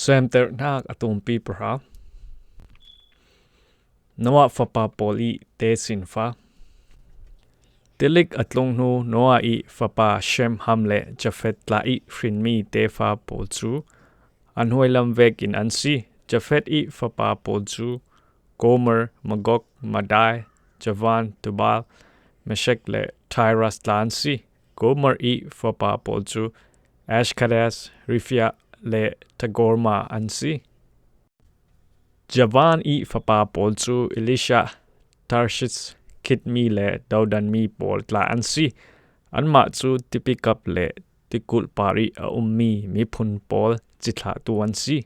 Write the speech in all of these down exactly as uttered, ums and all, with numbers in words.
Semterhnak a tumpi pahra. Noah fapa pawl i tesinfa. Tilik a tlung hnu Noah i fapa Shem, Ham le Jafet tla i hrinmi tefa pawl cu an hnuailam vekin an si. Jafet i fapa pawl cu Gomer, Magog, Madai, Javan, Tubal, Meshek le Tiras tla an si. Gomer i fapa pawl cu Ashkenaz, Riphath le Togarmah an si. Javan i fapa pawl cu Elisha, Tarshish khitmi le Dodanmi pawl tla an si. Anmah cu tipikap le tikulh par i a ummi miphun pawl cithlahtu an si.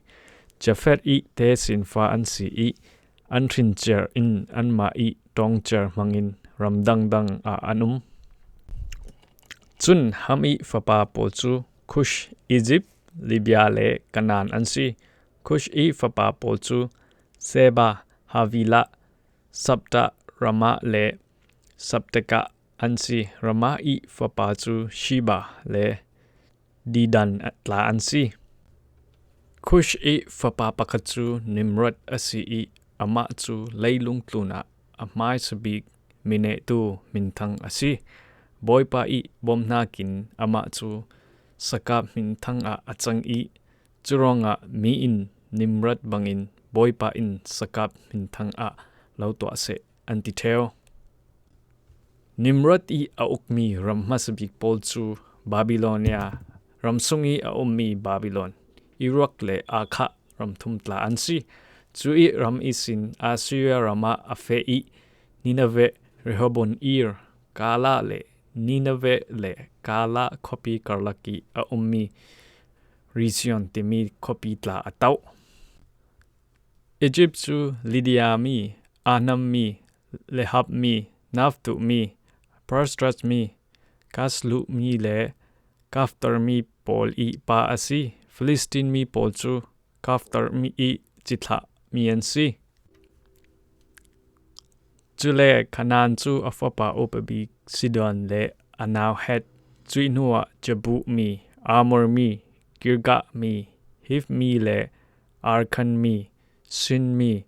Jafet i tesinfa an si i an hrinciar in anmah i ṭawngciar hmangin ram dangdang ah an um. Cun Ham i fapa pawl cu Kush, Izipt, Libia le Kanaan an si. Kush i fapa pawl cu Seba, Havilah, Sabta, Raamah le Sabteka an si. Raamah i fapa cu Sheba le Dedan tla an si. Kush i fapa pakhat cu Nimrod a si i amah cu leilung tlun ah a hmaisa bik minehtu hminthang a si. Bawipa i bawmhnak in amah cu sakap hminthang ah a cang i curuangah mi in Nimrod bangin Bawipa in sakap hminthang ah lo tuah seh an ti ṭheo. Nimrod i a ukmi ram hmasa bik pawl cu Babilonia, ram sung i a ummi Babilon, Iraq le Akkha ram thum tla an si. Cu i ram ihsin Assyria ram ah a feh i Nineveh, Rehoboth Ir, Kala le Nineveh le Kala khuapi karlak i a ummi Rishon timi khuapi tla a tauh. Izipt cu Lidia mi, Anam mi, Lehab mi, Naftuh mi, Parsrat mi, Kasluh mi le Kaftor mi pawl i pa a si. Filistin mi pawl cu Kaftor mi i cithlah mi an si. Cule Kanaan cu a fapa upa bik Sidon le a nau Het, cuih hnuah Jebus mi, Amor mi, Girgash mi, Hiv mi le Arkhan mi, Sin mi,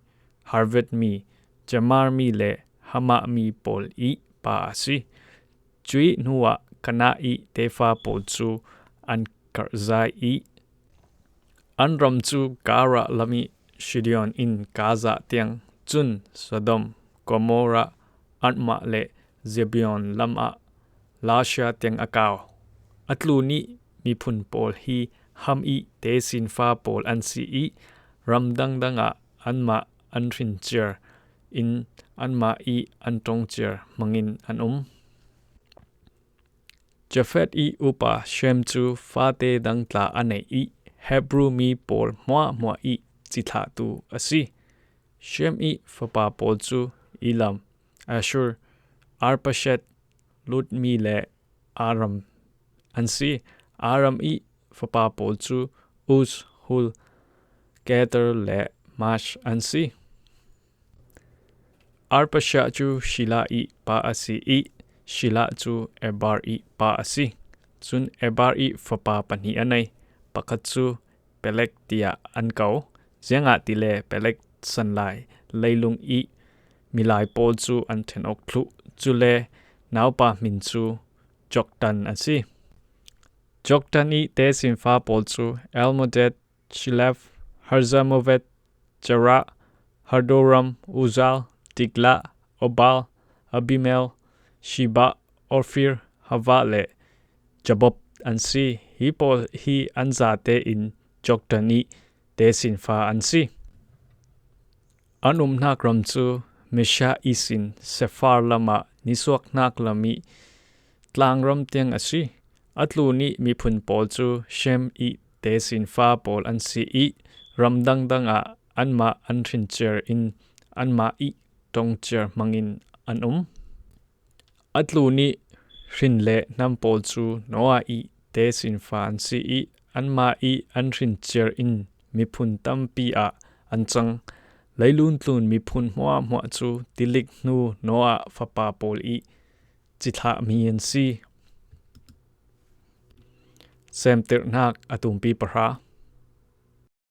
Arvad mi, Zemar mi le Hamath mi pawl i pa a si. Cuih hnuah Kanaan i tefa pawl cu an karhzai i an ram cu Gerar lam i Sidon in Gaza tiang, cun Sodom, Gomorrah, Admah le Zeboiim lam ah Lasha tiang a kau. A tlun i miphun pawl hi Ham i tesinfa pawl an si i ram dangdang ah anmah an hrinciar in anmah i an ṭongciar hmangin an um. Jafet i upa Shem cu fate dang tla a nei i Hebru mi pawl hmuahhmuah i cithlahtu a si. Shem i fapa pawl cu Elam, Ashur, Arpakshad, Lud mi le Aram an si. Aram i fapa pawl cu Uz, Hul, Geter le Mash an si. Arpakshad cu Shelah i pa a si i Shelah cu Eber i pa a si. Cun Eber i fapa pahnih a nei. Pakhat cu Peleg tiah an ko, ziangahtile Peleg sanlai leilung i milai pawl cu an ṭhenawk thluh. Cule naupa hmin cu Joktan a si. Joktan i tesinfa pawl cu Almodad, Sheleph, Hazarmaveth, Jerah, Hadoram, Uzal, Diklah, Obal, Abimael, Sheba, Ophir, Hava le Jabob an si. Hi pawl hi an zate in Joktan i tesinfa an si. An umhnak ram cu Mesha ihsin Sephar lam ah nisuak hnak lam i tlangram tiang a si. A tlun i miphun pawl cu Shem i tesinfa pawl an si i ram dangdang ah anmah an hrinciar in anmah i ṭongciar hmangin an um. A tlun i hrin le hnam pawl cu Noah i tesinfa an si i anmah i an hrinciar in miphun tampi ah an cang. Leilung tlun miphun hmuahhmuah cu tilik hnu Noah fapa pawl i cithlahmi an si. Semtirhnak a tumpi pahra.